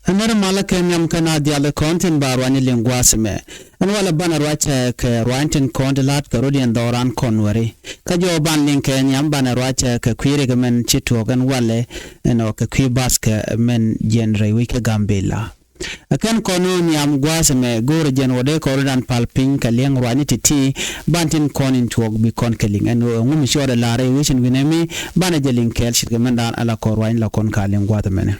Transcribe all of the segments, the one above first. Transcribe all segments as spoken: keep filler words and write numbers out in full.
Ɛn nɛr malä kɛ nhiam kä na diaal kɔn tin ba ruany liŋ gua̱a̱th mɛ. Ɛn walɛ banɛ ruac kɛ ruany tin kɔn ti la̱t kɛ rot yɛn dhɔran kɔn wɛri. Kä jɔw ban liŋ kɛ nhiam banɛ ruac kɛ kui̱ rik mɛn ci tuɔɔk ɛn walɛ ɛn ɔ kɛ kui̱ bath kɛ mɛn jiɛn rɛy wi̱c kä Gambila. Ɛ kɛn kɔn ɔ nhiam gua̱a̱th mɛ go̱o̱rɛ jɛn wä dee kɔn rot an pal piny kɛ liɛŋ ruany ti ti ban tin kɔn in tuɔɔk bi kɔn kɛ liŋ ɛn ɔ ŋumi cuɔt ɛ la̱r rɛy wi̱c in wi̱nɛ mi banɛ jɛ liŋ kɛɛl ce̱tkɛ mɛn daan ala kɔn ruany la kɔn ka liŋ gua̱a̱th mɛnɛ.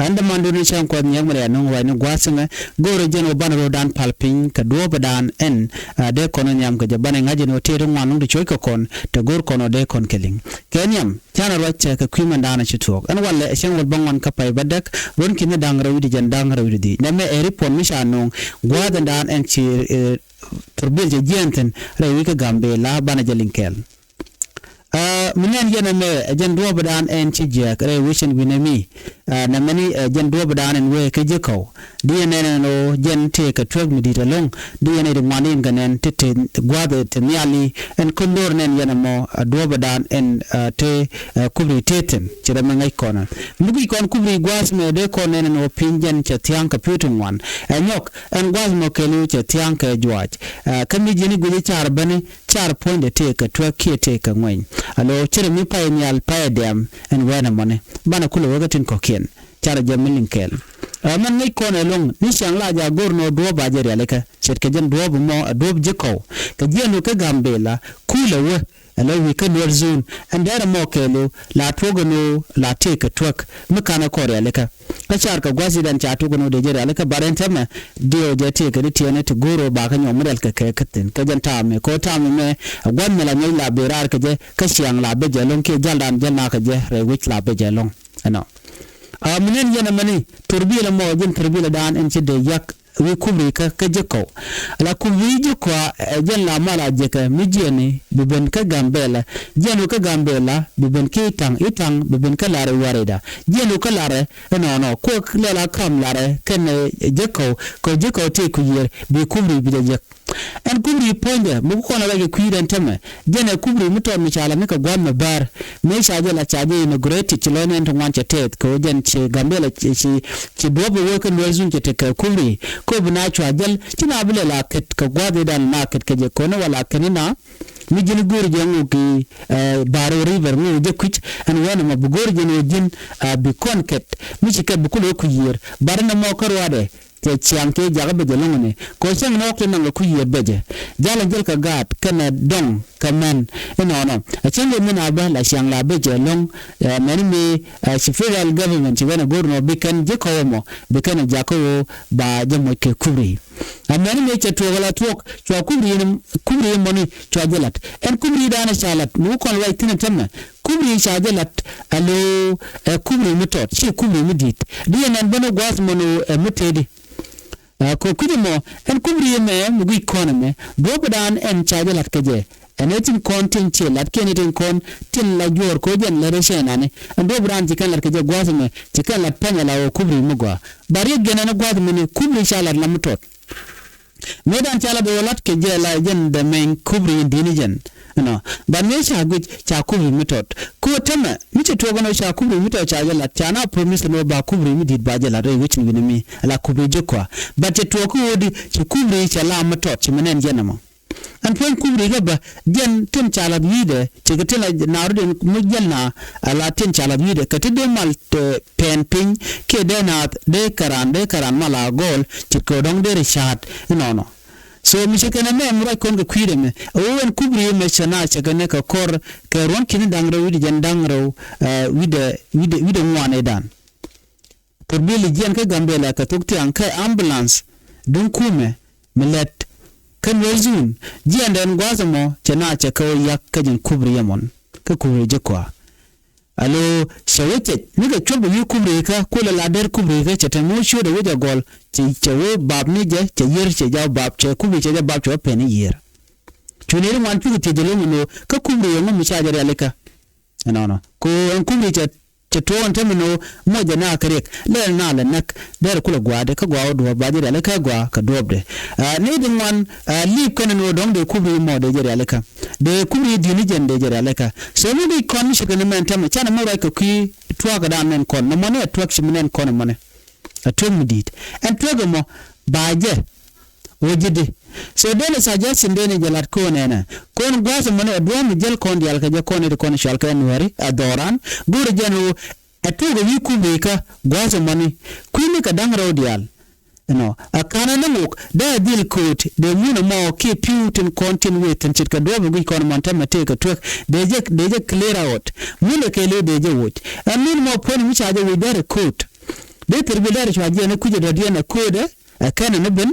Ɛn däman duni cäŋ kuɔth nyiɛk mi rɛy anɔŋ ruacni gua̱a̱th thiŋɛ go̱o̱rɛ jɛn wä banɛ ro̱o̱dan pal piny kɛ duɔ̱ɔ̱pädan ɛn dee kɔn wä nhiam kɛ jɛ banɛ ŋa̱c jɛn wä tëë ti ŋuan luŋ ti cuɔ̱c kɛ kɔn te go̱o̱r kɔn wä dee kɔn kɛ liŋ. Kɛ nhiam canɛ ruac cɛ kɛ kui̱ mɛndan ci tuɔɔk ɛn walɛ ɛ cäŋ wäl bä ŋuan kä pay bä däk ruɔ̱n ki̱ni da̱ŋ rɛw wi̱cdɛ jɛn da̱ŋ rɛw wi̱cdɛ dhi̱i̱c nɛmɛ ɛ ripot mi ca nööŋ gua̱a̱th ɛndan ɛn ci thurbil cɛ jiɛɛn thi̱n rɛy wi̱c kä Gambila banɛ jɛ liŋ kɛɛl. Aa, mi nɛn yɛn ɛmɛ ɛ jɛn duɔ̱ɔ̱pdan ɛn ci jiääk rɛy wecin wi̱nɛ mi. Aa, nɛ mɛni ɛ jɛn duɔ̱ɔ̱pdan ɛn wee kä ji̱ kɔw. Di yɛn nɛn ɛn ɣöö jɛn tëë kɛ tuäk mi di̱i̱t ɛlɔ̱ŋ. Di yɛn ɛ di ŋuan in kɛ nɛn ti te gua̱a̱th te nhiali ɛn kä lo̱r nɛn yɛn ɛmɔ ɛ duɔ̱ɔ̱pdan ɛn aa, te aa, kubri tethin ci rɛ mɛ ŋäc kɔn. Mi guic kɔn kubri gua̱a̱th mɛ dee kɔn nɛn ɛn ɣöö piny jɛn cɛ thia̱a̱ŋ kɛ pi̱w ti ŋuan. Ɛ nyɔk ɛn gua̱a̱th mɔ kɛɛliw cɛ thia̱a̱ŋ kɛ juaac. Aa, kä mi ji̱ni guic i̱ car bäni car puɔ̱nydɛ tëëkɛ tuäk kiɛ tëëkɛ ŋuɛny. Alo cirɛ mi pay nhial pay dɛm ɛn wɛɛn ɛmɔni banɛ kulɛ wä kä tin kɔ̱kiɛn. Carɛ jɛ mi liŋ kɛɛl. Aa, mɛn ŋäc kɔn ɛlɔ̱ŋ ni ciaŋ la jɛ a go̱r nɔ duɔ̱ɔ̱p a jɛ rialikä ce̱tkɛ jɛn duɔ̱ɔ̱p ɛmɔ ɛ duɔ̱ɔ̱p ji̱ kɔw kɛ jiɛn wä kä Gambila kulɛ wä. Alo wi̱i̱ kä Nuer zone ɛn dɛrɛ mɔ kɛɛliw la tuɔk ɛn ɣöö la tëëkɛ tuäk mi kanɛ kɔn rialikä. Kä car kɛ gua̱th i̱dan ca tuk ɛn ɣöö dee jɛ rialikä bar ɛn tɛmɛ diɛw jɛ tëëkɛ ni tiɛɛni ti go̱o̱r ɣöö bakä nyɔk mi rial kɛ kɛ kä thi̱n kä jɛn ta̱a̱ mi kɛ ɣöö ta̱a̱ mi mɛ ɛ gua̱th mi la nyɔc la ben raar kɛ jɛ kä ciaŋ la ben jɛ lo̱ŋ kiɛ ja̱ldan jäl nakä jɛ rɛy wec la ben jɛ lo̱ŋ. Ɛnɔ. Aa, mi nɛn yɛn ɛmɛni thurbil ɛmɔ jɛn thurbil ɛdan ɛn ci dee yak wi̱i̱ kubrikä kä ji̱ kɔw. La kubri̱ ji̱ kɔa ɛ jɛn la mal a jekɛ mi jiɛni bi ben kä Gambɛla. Jiɛn wä kä Gambɛla bi ben kä Itaŋ, Itaŋ bi ben kä Larɛ Warida. Jiɛn wä kä Larɛ ɛnɔnɔ kuäk lɛl a ka̱m Larɛ kɛn ɛ ji̱ kɔw kɛ ji̱ kɔw tëë ku yiër bi kubri̱ bi jɛ jek. Ɛn kubri̱ puɔ̱nydɛ mi ku kɔn a rɛc kɛ kui̱dɛn tämɛ. Jɛn ɛ kubri mi tɔt mi ca la ni kɛ gua̱n mi bäär. Mëë ca jɛ la ca jɛ inaugurated ci lɔcnɛ ɛn ti ŋuan cɛ tɛth kɛ ɣöö jɛn ci Gambɛla ci, ci, ci duɔ̱p ɛ wee kä Nuer zone cɛ tekɛ kubri. Kɛ ɣöö bi na cua jäl ci na bi lɛ la kɛt kɛ gua̱a̱th i̱dan na kɛt kɛ jɛ kɔn wala kɛn ina. Mi ji̱n go̱o̱ri jɛ ŋuk i̱ Baro River ŋuk jɛ kui̱c ɛn wɛn ɛmɔ bi go̱o̱ri jɛ ni wä ji̱n bi kɔn kɛt mi ci kɛt bi kulɛ wä kui̱ yiër. Baro ni mɔ kä ruaadɛ. Cɛ ciaŋ kɛ jakä bɛ jɛ lo̱ŋ ni kɛ cäŋ ni ɣɔk ti naŋ kɛ kui̱ yiëë bɛ jɛ. Jalɛ jäl kɛ gaat kɛnɛ dɔŋ kɛ mɛn inɔnɔ. A cäŋ kɛ min a bä la ciaŋ la bɛ jɛ lo̱ŋ. Mɛn mi ci federal government ci wɛn a go̱r nɔ bi kɛn ji̱ kɔwɛ mɔ bi kɛn a jakä ɣöö ba jɛ moc kɛ kubri. A mɛn mi cɛ tuɔk la tuɔk cua kubri in kubri in mɔni cua jɛ lat ɛn kubri danɛ ca lat mi wä kɔn ruac thin a tämɛ. Kubri ca jɛ lat a lo̱o̱ ɛ kubri mi tɔt ci kubri mi di̱i̱t. Di yɛn ɛn bänä gua̱a̱th mɔn ɛ mi tëëdi. Ɛ kɛ kui̱dɛ mɔ ɛn kubri ɛmɛ mi guic kɔn ɛmɛ duɔ̱ɔ̱pdan ɛn ca jɛ la̱t kɛ jɛ. Ɛn ɛ tin kɔn tin ciɛ la̱t kiɛn ɛ tin kɔn tin la juɔ̱ɔ̱r kɛ jɛn lät ɛ cɛ nani. Ɛn duɔ̱ɔ̱pdan ci kɛn la̱t kɛ jɛ gua̱a̱th ɛmɛ ci kɛn la̱t pɛnyɛ la ɣöö kubri mi gɔaa. Ba riɛk jɛn ɛn ɛ gua̱a̱th ɛmɛ ni kubri ca la̱t la mi tɔt. Mëëdan ca la bɛ wä la̱t kɛ jɛ la jɛn the main kubri in di̱t ni jɛn. Ɛnɔ. But mëë ca guic ca kubri mi tɔt. Kɛ ɣöö tämɛ mi cɛ tuɔɔk ɛn ɣöö ca kubri mi tɔt ca jɛ la̱t ca na promise ɛn ɣöö ba kubri mi di̱t ba jɛ la̱t rɛy wecin wi̱ni mi la kubri ji̱ kɔa. But cɛ tuɔɔk kä ɣöö di ci kubri cɛ la mi tɔt ci mi nɛn jɛn ɛmɔ. Ɛn puɔ̱ny kubri kä bä jɛn tin ca la̱t wi̱i̱dɛ. Cɛ kɛ tin la naaru den mi jäl na a la tin ca la̱t wi̱i̱dɛ kɛ ti dee mal tɛ pɛn piny kiɛ dee naath dee kɛ raan dee kɛ raan mal a gɔɔl ce̱tkɛ ɣöö dɔ̱ŋ dee rɛ ca̱a̱t inɔnɔ. So mi cɛ kɛn ɛmɛ mi ruac kɔn kɛ kui̱dɛ mɛ ɛ ɣöö ɛn kubri mɛ cɛ na cɛ kɛn ɛ kɛ kɔr kɛ ruɔ̱n ki̱ni da̱ŋ rɛw wi̱cdɛ jɛn da̱ŋ rɛw wi̱cdɛ wi̱cdɛ wi̱cdɛ ŋuan ëëdan. Thurbil jiɛn kä Gambɛla kɛ thok thiaŋ kɛ ambulance duŋ kumɛ mi lɛt kä Nuer zone. Jiɛn dɛn gua̱a̱th ɛmɔ cɛ na cɛ kɛ wä yak kä jɛn kubri ɛmɔn kä kubri ji̱ kɔa. Alo cɛ wä cɛc ni kɛ cuɔp wi̱i̱ kubrikä kulɛ la der kubrikä cɛ te ŋu ciötdɛ wec agɔl. Cɛ wä bap ni jɛ cɛ yier cɛ jap bap cɛ kubri cɛ jɛ bap cɛ wä pɛn i̱ yier. Cu ni ri ŋuan pikɛ thiec jɛ lo̱ŋ inɔ kä kubri yɛ ŋu mi ca jɛ rialikä. Ɛnɔnɔ ku ɛn kubri cɛ cɛ tuɔɔk ɛn tämɛ ni ɣöö moc jɛ na kɛ riɛk lɛl na lɛ näk. Derɛ kulɛ gua̱a̱dɛ kä gua̱a̱ wä duɔ̱ɔ̱p ba jɛ rialikä gua̱a̱ kɛ duɔ̱ɔ̱pdɛ. Ni di ŋuan liip kɛn ni ɣöö dɔ̱ŋ dee kubri mɔ dee jɛ rialikä. Dee kubri di̱t ni jɛn dee jɛ rialikä. So mi guic kɔn mi ce̱tkɛ ni mɛn tämɛ canɛ mi ruac kɛ kui̱ tuakä dan nɛn kɔn nɔmɔni ɛ tuak ci mi nɛn kɔn ɛmɔni. Ɛ tuek mi di̱i̱t. Ɛn tuek ɛmɔ ba jɛ wä ji̱ di. So denɛ suggestion denɛ jɛ lat ko̱n ɛnɛ. Ko̱n gua̱a̱th ɛmɔ ni ɛ duɔ̱ɔ̱m mi jäl kɔn diaal kɛ jɛ kɔn i̱ ti kɔn cual kɛ nuääri ɛ dhɔran. Go̱o̱rɛ jɛn ɣöö ɛ tuek ɛ wi̱i̱ kup ri̱i̱kä gua̱a̱th ɛmɔ ni kui̱ni kɛ da̱ŋ rɛw diaal. Ɛnɔ ɛ ka̱n ɛ ni ŋok dee ɛ dhil kööt dee mun ɛmɔ kiɛ pi̱w tin kɔn tin wëë thi̱n ce̱tkɛ duɔ̱ɔ̱p ɛ guic kɔn ɛmɔ ɛn täämɛ tëëkɛ tuek dee jɛ dee jɛ clear out. Mun ɛ kɛɛliw dee jɛ woc ɛ mun ɛmɔ puɔ̱ny mi ca jɛ woc dee rɛ kööt. Dee thir bi dee rɛ cua jiɛn ɛ kui̱c ɛ dɔ̱diɛn ɛ kööt ɛ ɛ kɛn ɛ ni ben.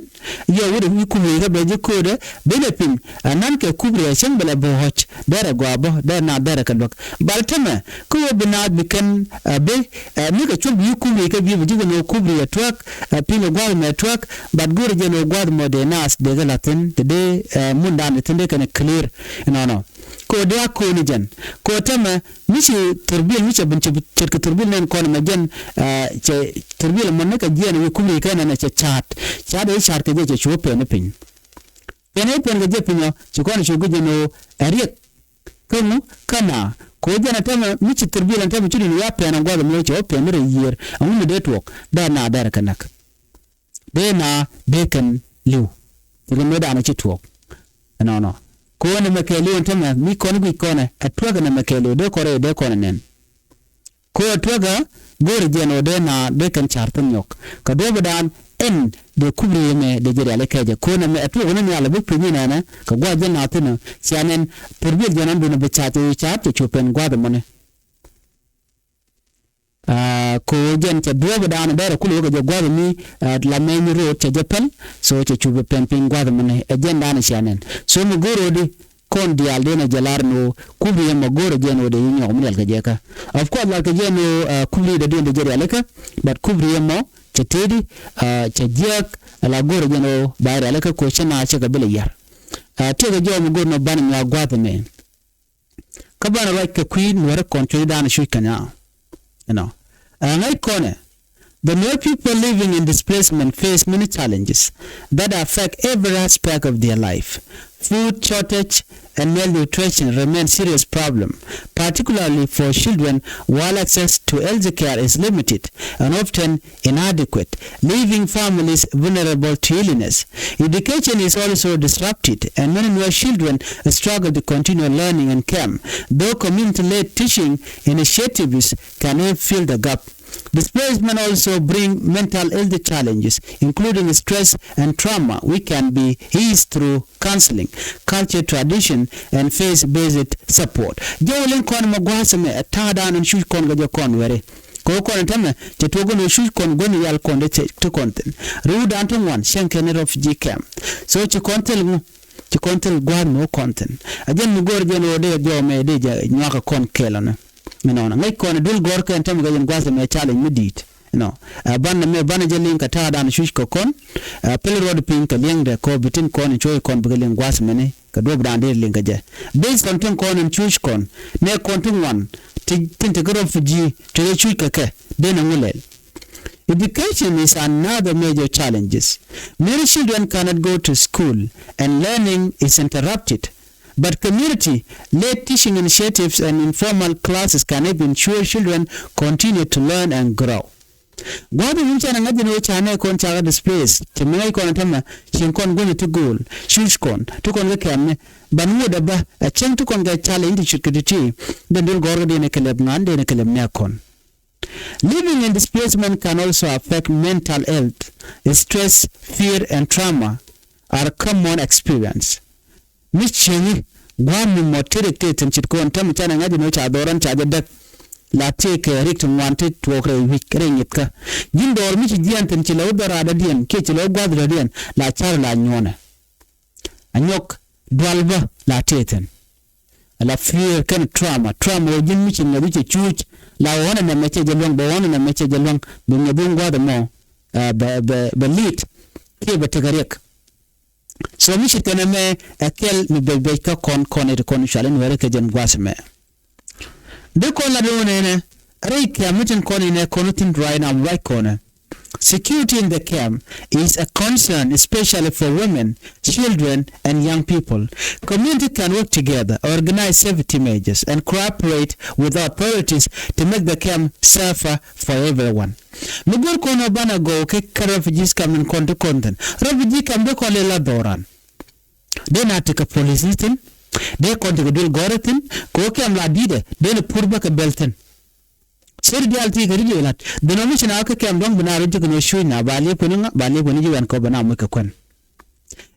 Yɛ wut ɛ wi̱i̱ kup ri̱i̱kä bɛ jɛ kööt ɛ ben ɛ piny ɛ na̱n kɛ kup ri̱i̱k ɛ cäŋ bɛ lɛ bɛ ɣɔ̱c dee rɛ gɔaa bä dee na dee rɛ kɛ luäk. Bal täämɛ kä ɣöö bi naath bi kɛn ɛ bi ɛ mi kɛ cuɔ̱p wi̱i̱ kup ri̱i̱kä bi bi ji̱ kɛ ni ɣöö kup ri̱i̱k ɛ tuäk. Ɛ pi̱i̱n kɛ gua̱a̱th mɛ tuäk. But go̱o̱rɛ jɛn ɣöö gua̱a̱th mɔ dee naath dee kɛ la̱th thi̱n te dee ɛ mundan thi̱n dee kɛn ɛ clear. Ɛnɔnɔ. Kɛ ɣöö dee a kööni jɛn kɛ ɣöö täämɛ mi ci thurbil mi cɛ bin ce̱tkɛ thurbil nɛn kɔn ɛmɛ jɛn. Cɛ thurbil ɛmɔ ni kɛ jiɛn wi̱i̱ kup ri̱i̱kä nɛn ɛ cɛ ca̱a̱t. Ca̱a̱t ɛ ca̱a̱t kɛ jɛ cɛ cu pɛn i̱ piny. Pɛn i̱ pɛn kɛ jɛ piny ɔ ci kɔn cu guic jɛn ɣöö ɛ riɛk. Kä ŋu kä na kɛ ɣöö jɛn ɛ täämɛ mi ci thurbil ɛn täämɛ ci duni ya pɛn ɛ gua̱th ɛmɛ cɛ wä pɛn ni rɛy yiër ɛŋu mi dee tuɔɔk dee na dee rɛ kɛ näk. Dee na dee kɛn li̱w. Thilɛ mëëdan ci tuɔɔk. Ɛnɔnɔ. Kɛ ɣöö nɛmɛ kɛɛliw ɛn täämɛ mi kɔn guic kɔnɛ ɛ tuäk ɛ nɛmɛ kɛɛliw dee kɔn rɛy dee kɔn ɛ nɛn. Kɛ ɣöö ɛ tuäkä go̱o̱rɛ jɛn ɣöö dee na dee kɛn ca̱r thi̱n nyɔk kɛ duɔ̱ɔ̱pidan. Ɛn dee kup ri̱i̱k ɛmɛ dee jɛ riali kɛcɛ kɛ ɣöö nɛmɛ ɛ tuɔɔk ni nhial ɛ bi piny inɛnɛ kɛ gua̱a̱th jɛ na thi̱n ɔ cia nɛn. Thurbil jɛn ɣän duni bi ca̱r cɛ cu ca̱r cɛ cu pɛn gua̱a̱th ɛmɔni. Aa, ko jɛn cɛ duɔ̱ɔ̱p dan dɛrɛ kulɛ wä kɛ jɛ gua̱th mi, aa, la mɛny ro̱o̱t cɛ jɛ pɛl. So cɛ cup pɛn piny gua̱th mi ni ɛ jɛn dan cia nɛn. So mi go̱o̱r ro̱o̱di kɔn diaal den ɛ jɛ lar ni wä kup riɛm mɔ go̱o̱r ɛ jɛn wä dee yi nyɔk mi rial kɛ jɛ kä. Of course lar kɛ jɛn wä, aa, kup riɛm dee den dee jɛ rial kä. But kup riɛm mɔ cɛ tëëdi, aa, cɛ jiäk. Ala go̱o̱r ɛ jɛn wä ba rial kä ko cɛ na cɛ kɛ bilɛ yar. Aa, tiɛkɛ jɔw mi go̱o̱r ni ban nyuak gua̱th mi. Kä banɛ ruac kɛ kui̱ nuɔ̱ɔ̱rä kɔn cuecdan cuc kɛ nyaa. You know, ɛ ŋäc kɔnɛ, the Nuer people living in displacement face many challenges that affect every aspect of their life. Food shortage and malnutrition remain serious problem, particularly for children, while access to health care is limited and often inadequate, leaving families vulnerable to illness. Education is also disrupted, and many Nuer children struggle to continue learning in camp, though community-led teaching initiatives can help fill the gap. Displacement also bring mental health challenges, including stress and trauma, which can be eased through counseling, culture tradition, and faith-based support. Jɛ wä liŋ kɔn mɛ gua̱a̱th mɛ ɛ ta̱a̱dan in cuc kɔn kɛ jɛ kɔn wɛri. Kɛ wä kɔn in tämɛ cɛ tuɔk in wä cuc kɔn guäny yal kɔn dee ti kɔn thin. Riwdan ti ŋuan cɛŋ kɛn in refugee camp. So ci kɔn thil ŋu, ci kɔn thil gua̱a̱th mɛ wä kɔn thin. A jɛn mi go̱o̱r jɛn wä dee jɔw mɛ dee jɛ nyuakä kɔn kɛɛl ɔnɛ. Inɔnɔ ŋäc kɔn duel gɔ̱rkɛ ɛn tämɛ kɛ yɛn gua̱th ɛmɛ challenge mi di̱i̱t. Inɔ ɛ banɛ mɛ banɛ jɛ liŋ kɛ ta̱a̱dan cuc kɛ kɔn. Ɛ pɛl ruɔd piny kɛ liɛŋdɛ kɔ bi tin kɔn in cuɔ̱c kɔn bikɛ liŋ gua̱th mɛni kɛ duɔ̱pdan dee liŋ kɛ jɛ. Based on tin kɔn in cuc kɔn nɛ kɔn ti ŋuan ti tin te kä refugee te jɛ cuc kɛ kɛ dee nɛ ŋu lɛl. Education is another major challenges. Many children cannot go to school and learning is interrupted. But community-led teaching initiatives and informal classes can help ensure children continue to learn and grow. Gua̱a̱th in canɛ ŋa̱c in wä canɛ kɔn cakɛ displace ti mi ŋa̱c kɔn in tämɛ cieŋ kɔn guänyɛ ti go̱o̱l cuc kɔn ti kɔn kɛ kɛmni. Ban ŋuɔ̱t ɛ bä ɛ cäŋ ti kɔn kɛ challenge ti cut kɛ ti ti den duel gɔ̱rkɛ den ɛ kɛ lɛp ŋa̱n den ɛ kɛ lɛp nɛɛk kɔn. Living in displacement can also affect mental health. Stress, fear, and trauma are common experience. Mi cieŋi gua̱a̱r mi mɔ tëë rɛk tëë thi̱n ce̱tkɛ ɣän täämɛ canɛ ŋa̱c in ɣöö ca dhɔran ca jɛ däk. La tëëkɛ rik ti ŋuan ti tuɔɔk rɛy wi̱c rɛy ŋi̱thkä. Ji̱n dhɔr mi ci jiɛɛn thi̱n ci lɛ wä dhɔr raadädiɛn kiɛ ci lɛ wä gua̱a̱th dɔ̱diɛn la ca̱r la nyuɔ̱nɛ. A nyɔk dual bä la tëë thi̱n. La fear kɛn trauma, trauma ɣöö ji̱n mi ci ŋäth wi̱c cɛ cuuc la ɣɔ̱n ɛnɛ mɛ cɛ jɛ luäŋ bɛ ɣɔ̱n ɛnɛ mɛ cɛ jɛ luäŋ bɛ ŋäth wi̱n gua̱a̱th ɛmɔ. Bɛ bɛ bɛ lead kiɛ bɛ tekɛ riɛk. So mi ci kɛn ɛmɛ ɛ kɛl mi bɛc bɛc kä kɔn kɔn iti kɔn cual in wɛrɛ kɛ jɛn gua̱a̱th ɛmɛ. Dee kɔn la do̱o̱n ɛnɛ rɛy kɛm mi tin kɔn inɛ kɔn thin ruac nam ruac kɔnɛ. Security in the camp is a concern, especially for women, children, and young people. Community can work together, organize safety measures, and cooperate with authorities to make the camp safer for everyone. Mi go̱r kɔn ɛ banɛ gɔw kɛ kɛ refugees camp in kɔn ti kɔn thi̱n. Refugee camp dee kɔn lɛ la dhɔran. Dee na tekɛ police ni thi̱n. Dee kɔn tekɛ duel gɔ̱rä thi̱n. Kɛ ɣöö camp la di̱tɛ dee ni pur bä kɛ bɛl thi̱n. Seri diaal ti kɛ ri dee lat. Dee nɔ mi ci na kä camp dɔ̱ŋ bi na rɔ ji̱ kɛ nɔ cuuc na ba liep kɛ ni ŋa, ba liep kɛ ni ji̱ wɛn kɛ ɣöö bɛ na muc kɛ kuɛn.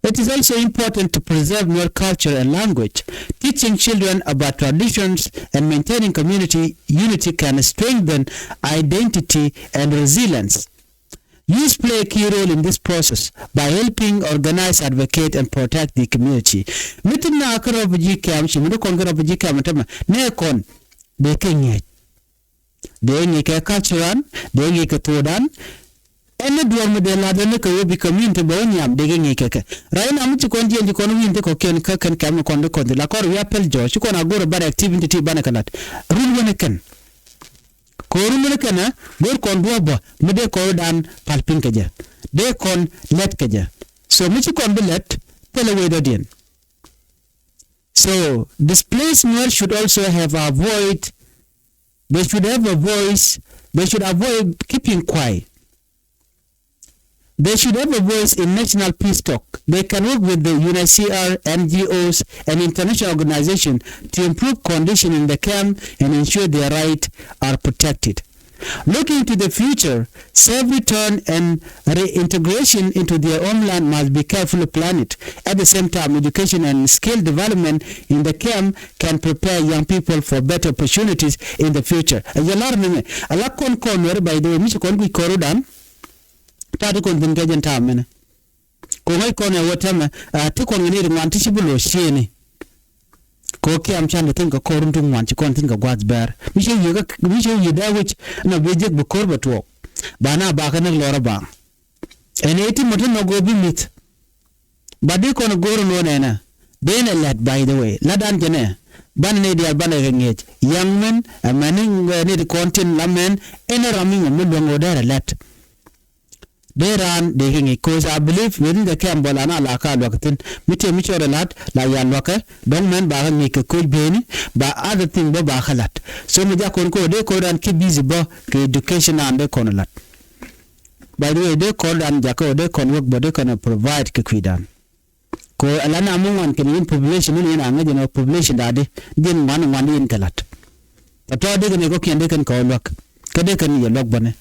It is also important to preserve Nuer culture and language. Teaching children about traditions and maintaining community unity can strengthen identity and resilience. Youth play a key role in this process by helping organize, advocate, and protect the community. Mi ti na kä refugee camp, ci mi ti kɔn kä refugee camp tämɛ, nɛ kɔn dee kɛ ŋi̱eec. Dee ŋi̱i̱c kɛ culture dan, dee ŋi̱i̱c kɛ thok dan. Ɛn ni duɔ̱ɔ̱r mi dee la̱t ɛn ni kɛ ɣöö bi community bɛ wä nhiam dee kɛ ŋi̱i̱c kɛ kɛ. Right now mi ci kɔn jiɛn ci kɔn wi̱i̱n ti kɔ̱kiɛn kä kɛn kɛm ni kɔn ti kɔn ti la kɔr wi̱i̱ a pɛl jɔ̱ɔ̱c ci kɔn a go̱r a bɛ activity ti banɛ kɛ la̱t. Run wänɛ kɛn. Kɛ ɣöö run wänɛ kɛn ɛ go̱r kɔn duɔ̱ɔ̱p bä mi dee kɔn dan pal piny kɛ jɛ. Dee kɔn lɛt kɛ jɛ. So mi ci kɔn bi lɛt thilɛ wee dɔ̱diɛn. So displaced Nuer should also have avoid, they should have a voice, they should avoid keeping quiet. They should have a voice in national peace talk. They can work with the U N H C R, N G Os, and international organizations to improve conditions in the camp and ensure their rights are protected. Looking to the future, safe return and reintegration into their homeland must be carefully planned. At the same time, education and skill development in the camp can prepare young people for better opportunities in the future. Ɛ yɛ lar ni mɛ, a la kɔn kɔn wɛr, by the way, mi ci kɔn guic kɔr dan. Ta̱a̱ ti kɔn thi̱n kɛ jɛn ta̱a̱ mɛnɛ. Kɛ ɣöö ŋäc kɔn ɛ ɣöö tɛmɛ, a, ti kɔn ŋi̱n i̱ ri ŋuan ti ci bi lo̱c ciëëni. Kɛ ɣöö kiam can kɛ thi̱n kɛ ko̱r run ti ŋuan ci kɔn thi̱n kɛ gua̱a̱th bɛ̈ɛ̈r. Mi ci wi̱i̱ kä, mi ci wi̱i̱ dee wi̱c, ɛn ɔ bi jek bi ko̱r bɛ tuɔɔk. Ba na ba kä näk lɔr ɛ ba. Ɛn ɛ ti mɔ ti nhɔk ɣöö bi mi̱th. Ba di kɔn go̱o̱r ɛn ɣöö nɛnɛ. Dee nɛ lɛt, by the way. La̱tdan jɛ nɛ. Banɛ nɛy diaal banɛ kɛ ŋi̱eec. Young men, ɛ mɛn ni, ɛ, nɛy ti kɔn tin la mɛn, ɛn ɛ ram mi ŋuɔ̱t mi luäŋ ɣöö dee rɛ lɛt. Dee raan dee kɛ ŋi̱i̱c, 'cause I believe within the camp bä la na la ka luäk thi̱n. Mi tëë mi cɔɔr ɛ la̱t la ya luäkɛ, dɔ̱ŋ mɛn ba kä ŋi̱i̱c kɛ coach beni, ba other thing bä ba kä la̱t. So mi jak kɔn kɛ ɣöö dee kɔn raan keep busy bä kɛ education an dee kɔn la̱t. By the way, dee kɔn raan jakä ɣöö dee kɔn work bä dee kɔn provide kɛ kui̱dan. Kɛ ɣöö ala na mi ŋuan kɛn yɛn population ni yɛn a ŋäc ɛn ɣöö population da̱a̱di, diɛn ŋuan ŋuan yɛn kɛ la̱t. Tɔ̱tɔ̱ dee kɛn yɛ kɔ̱kiɛn dee kɛn kɛ ɣä luäk. Kä dee kɛn yɛ luäk bäni.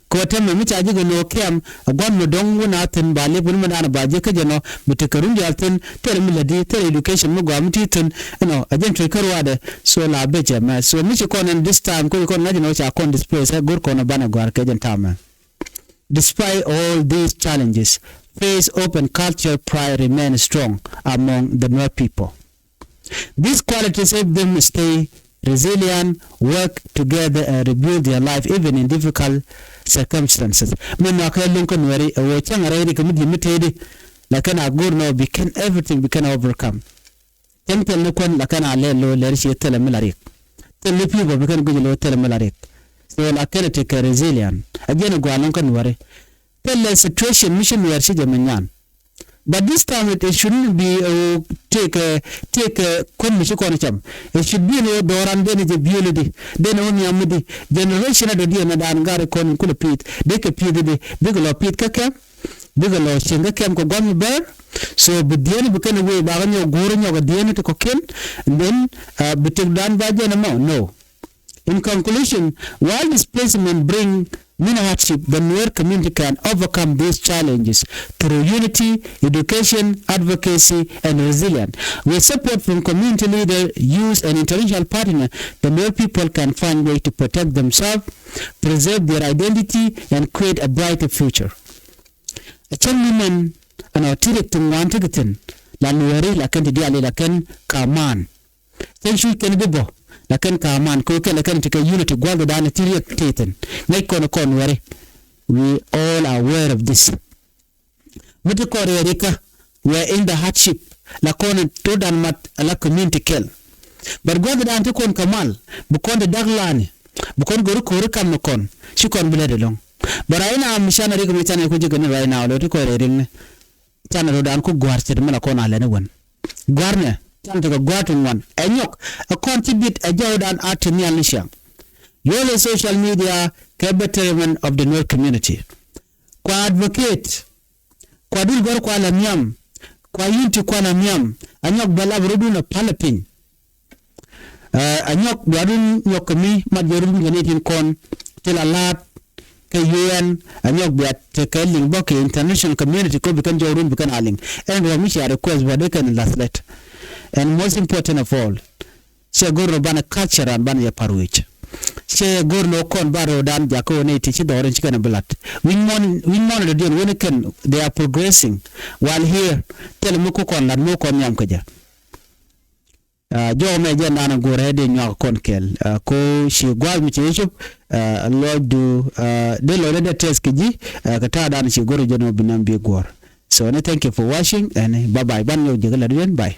Kɛ ɣöö tɛmɛ mi ca ji̱ kɛ lo̱o̱ kiam, ɛ gua̱n mi dɔ̱ŋ wun a thi̱n ba liep wun mi da̱a̱n ba jiäk kä jɛ nɔ, bi tekɛ run diaal thi̱n, thilɛ mi lätdi, thilɛ education mi gɔaa mi ti thi̱n, you know, ɛ jɛn tuec kä ruaadɛ. So la becɛ mɛ. So mi ci kɔn ɛn this time, kä ci kɔn ŋa̱c ɛn ɣöö ca kɔn displace, ɛ go̱r kɔn ɛ banɛ gɔ̱a̱r kɛ jɛn ta̱a̱ mɛ. Despite all these challenges, faith, hope and cultural pride remain strong among the Nuer people. These qualities help them stay resilient, work together and rebuild their life even in difficult circumstances. Min nɔakɛ luŋ kä Nuɛri ɛ ɣöö cäŋ rɛy rik mi di̱i̱t mi tëëdi. Lakin a go̱r nɔ bi kɛn everything bi kɛn overcome. Cäŋ thil ni kuän lakin a lɛl lo̱o̱ lɛr ciɛ thilɛ mi la rik. Thil ni pi̱i̱ bä bi kɛn guic lo̱o̱ thilɛ mi la rik. So lakin a tekɛ resilient. A jiɛn a gɔaa luŋ kä Nuɛri. Thilɛ situation mi ci Nuɛr ci jɛ mi nyan. But this time it, it shouldn't be a take a, take a kuän mi ci kɔn cam. It should be a dɔran den jɛ biöli di, den wä miam mi di. Generation a dɔ̱diɛn a daan gari kɔn in kulɛ pi̱i̱th, dee kɛ pi̱i̱th di, bikɛ lɔ pi̱i̱th kä kɛm, bikɛ lɔ cieŋ kä kɛm kɛ guam mi bɛr. So bi diɛn bi kɛn wee ba kɛ nyɔk guur nyɔk diɛn ti kɔkiɛn. And then, uh, bi tek dan ba jɛn a mɔ, no. In conclusion, while displacement bring many hardships, the Nuer community can overcome these challenges through unity, education, advocacy, and resilience. With support from community leaders, youth, and international partners, the Nuer people can find way to protect themselves, preserve their identity, and create a brighter future. A cäŋ ni mɛn ɛn ɔ ti rik ti ŋuan ti kɛ thi̱n la Nuɛri la kɛn ti diaal la kɛn ka man. Cäŋ cuc kɛn bi bɔ la kɛn ka man kɛ kɛn la kɛn ti kɛ unity gua̱th dan ti riɛk ti thi̱n. Ŋäc kɔn kɔn Nuɛri. We all are aware of this. Mi ti kɔn riɛk rikä, we are in the hardship. La kɔn to dan mat la community kɛl. But gua̱th dan ti kɔn kɛ mal bi kɔn ti dak lani. Bi kɔn gori kori kam ni kɔn ci kɔn bi lɛ di lɔŋ. But right now mi canɛ rik mi canɛ ku jikɛ ni right now lo ti kɔn riɛk rik ni. Canɛ rɔ dan ku gua̱r cɛ ti mi la kɔn a lɛ ni wän. Gua̱r nɛ canɛ ti kɛ gua̱r ti ŋuan ɛ nyɔk ɛ kɔn ti bit ɛ jɔw dan a ti nhial ni ciaŋ. Yol ɛ social media kɛ betterment of the Nuer community. Kua advocate, kua dul gɔr kua la nhiam, kua unity kua la nhiam, anyɔk bɛ lap rɔdun a pal piny. Ɛ, anyɔk bia run nyɔk kɛ mi mat jɛ run kɛ ni tin kɔn ti la laat kɛ U N, anyɔk bia tekɛ liŋ bä kɛ international community ko bi kɛn jɔw run bi kɛn a liŋ. Ɛn rɔ mi cia request bä dee kɛn lath lɛt. And most important of all, cɛ go̱r rɔ banɛ culture an banɛ yɛ par wi̱c. Cɛ go̱r nɔ kɔn ba rɔ dan jakä wä nɛ ti ci dhɔrin ci kɛn bi lat. Wi̱ny mɔn, wi̱ny mɔn dɔ diɛn wä ni kɛn, they are progressing while here. Thil mi ku kɔn lat mi kɔn nhiam kɛ jɛ. Ɛ, jɔw mɛ jɛ nan a go̱r ɛ dee nyuak kɔn kɛl. Ɛ, ko ci gua̱a̱th mi ci Yusuf, ɛ, lɔcdu, ɛ, dee lɔcdɛ dee tɛth kɛ ji̱, ɛ, kɛ ta̱a̱ dan ci go̱r jɛ nɔ bi nan bi guɔ̱r. So ni thank you for watching and bye bye. Ban nyɔk jɛ kɛ lat wi̱en, bye.